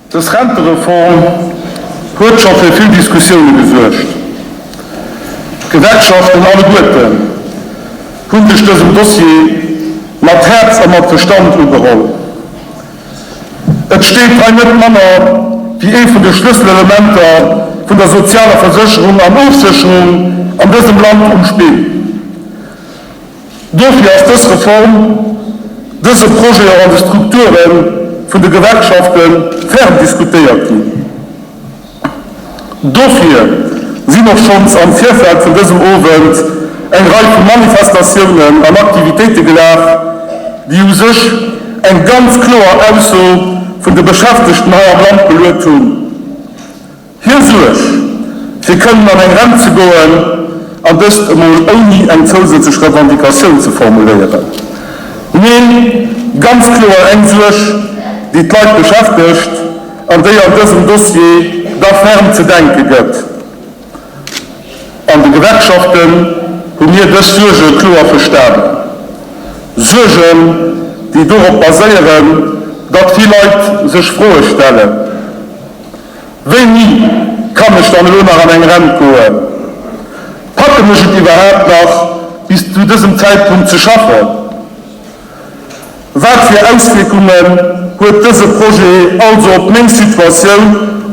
Dës Rentereform huet scho fir vill Diskussioune gesuergt. D'Gewerkschaften alleguerten hu sech dësem Dossier mat Häerz a mat Verstand ugeholl. Et steet hei net manner wéi ee vun de Schlësselelementer vun der sozialer Versécherung an Ofsécherung an dësem Land um Spill. Dofir ass dës Reform, dëse Projet och an de Strukture vun de Gewerkschafte ferm diskutéiert ginn. Dofir sinn och schonns am Virfeld vun dësem Owend eng Rei vu Manifestatiounen an Aktivitéite gelaf, déi u sech eng ganz kloer Ausso vun de Beschäftegten hei am Land beluet hunn, Hir Suerg, fir kënnen an eng Rent ze goen, an dëst emol ouni eng zousätzlech Revendicatioun ze formuléieren. Neen, ganz kloer eng Suerg, déi d'Leit beschäftegt an déi an dësem Dossier da ferm ze denke gëtt. An de Gewerkschaften hu mir dës Suerge kloer verstanen. Suergen, déi dorop baséieren, datt vill Leit sech Froe stellen, Wéini kann ech dann elo nach an eng Rent goen? Packen ech et iwwerhaapt nach, bis zu dësem Zäitpunkt ze schaffen? Wat fir Auswierkungen huet dëse Projet also op meng Situatioun,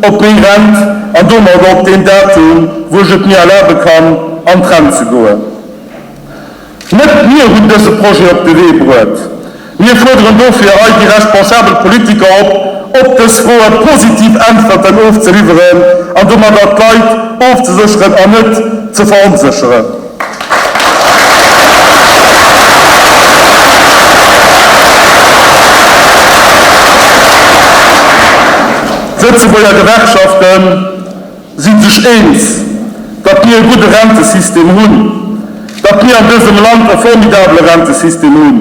op meng Rent an domadder op deen Datum, wou ech et mir erlabe kann, an d'Rent ze goen? Net mir hunn dëse Projet op de Wee bruet. Mir fuerderen dofir hei déi responsabel Politiker op, op dës Froe positiv Äntwerten ofzeliwweren an domadder d'Leit ofzesécheren an net ze veronsécheren. D'Lëtzebuerger Gewerkschaften si sech eens, datt mir e gudde Rentesystem hunn, datt mir an dësem Land e formidabele Rentesystem hunn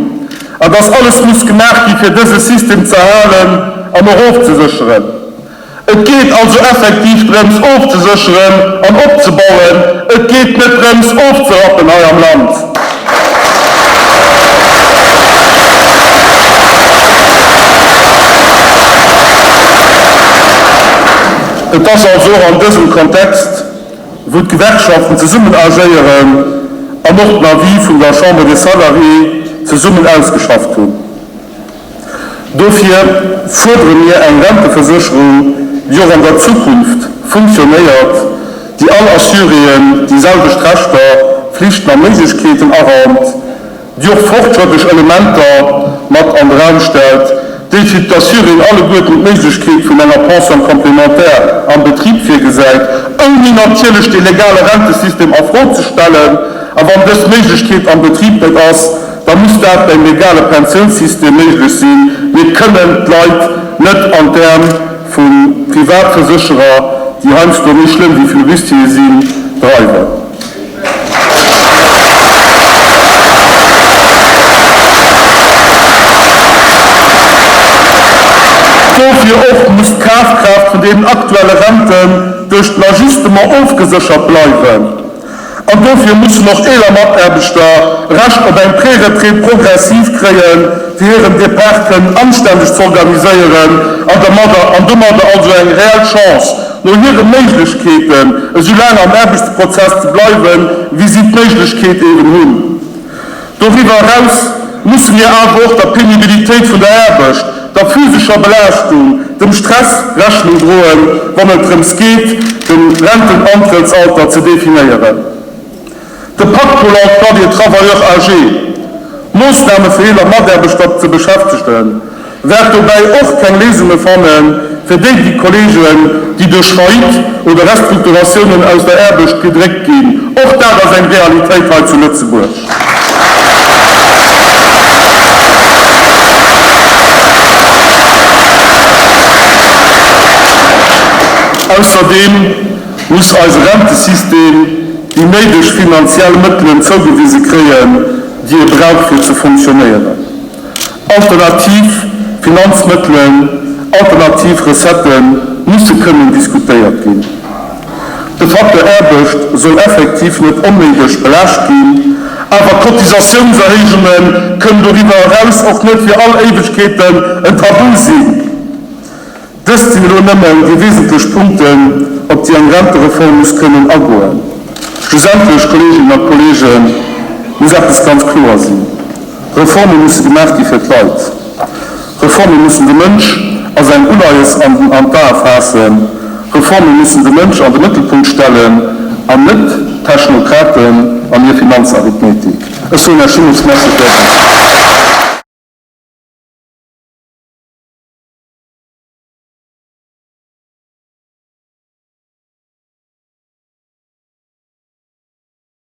an datt alles muss gemaach gi fir dëse System ze erhalen an och ofzesécheren. Et geet also effektiv drëms ofzesécheren an opzebauen, et geet net drëms ofzerappen hei am Land. Et ass also och an dësem Kontext, wou d'Gewerkschaften zesummen agéieren an och den Avis vun der Chambre des Salariés zesummen ausgeschafft hunn. Dofir fuerdere mir eng Renteversécherung, déi och an der Zukunft funktionéiert, déi all Assuréen déi selwecht Rechter, Flichten a Méiglechkeeten araumt, déi och fortschrëttlech Elementer mat an de Raum stellt, déi fir d'Assuréen alleguerten d'Méiglechkeet vun enger Pension complémentaire am Betrib virgesäit, ouni natierlech de legale Rentesystem a Fro ze stellen. A wann dës Méiglechkeet am Betrib net ass, da muss dat beim legale Pensiounssystem méiglech sinn. Mir kënnen d'Leit net an d'Äerm vu Privatversécherer, déi heiansdo méi schlëmm wéi Flibustier sinn, dreiwen. Dofir och muss d'Kafkraaft vun deenen aktuelle Renten duerch den Ajustement ofgeséchert bleiwen. An dofir mussen och eeler Mataarbechter Recht op eng Préretraite progressive kréien, fir hiren Depart kënnen anständeg z'organiséieren an domadder also eng reell Chance no hire Méiglechkeeten, esou laang am Aarbechtsprozess ze bleiwen, wéi si d'Méiglechkeet eben hunn. Doriwwer eraus musse mir awer och der Penibilitéit vun der Aarbecht, der physescher Belaaschtung, dem Stress Rechnung droen, wann et drëms geet, de Rentenantrëttsalter ze definéieren. De Pacte pour l'emploi des travailleurs âgés, Moossname fir eeler Mataarbechter ze beschäftegen, wäert dobäi och keng Léisunge fanne fir déi déi Kollegen, déi duerch Faillite oder Restrukturatiounen aus der Aarbecht gedréckt ginn. Och dat ass eng Realitéit hei zu Lëtzebuerg. Ausserdeem muss eise Rentesystem déi néideg finanziell Mëttelen zougewise kréien, déi e brauch fir ze fonctionnéieren. Alternativ Finanzmëttelen, alternativ Recettë musse kënnen diskutéiert ginn. De Facteur Aarbecht soll effektiv net onnéideg belaascht ginn, awer Cotisatiounserhéijunge kënnen doriwwer eraus och net fir all Éiwegkeeten en Tabu sinn. Dëst sinn elo nëmmen déi wesentlech Punkten, op déi eng Rentereform muss kënnen agoen. Schlussendlech, Kolleeginnen a Kolleegen, muss eppes ganz kloer sinn, Reforme musse gemaach gi fir d'Leit. Reforme mussen de Mënsch a säin Uleies an den an d'Ae faassen. Reforme mussen de Mënsch an de Mëttelpunkt stellen an net d'Technokraten an hir Finanzarithmetik. Ech soen Iech villmools Merci fir Är.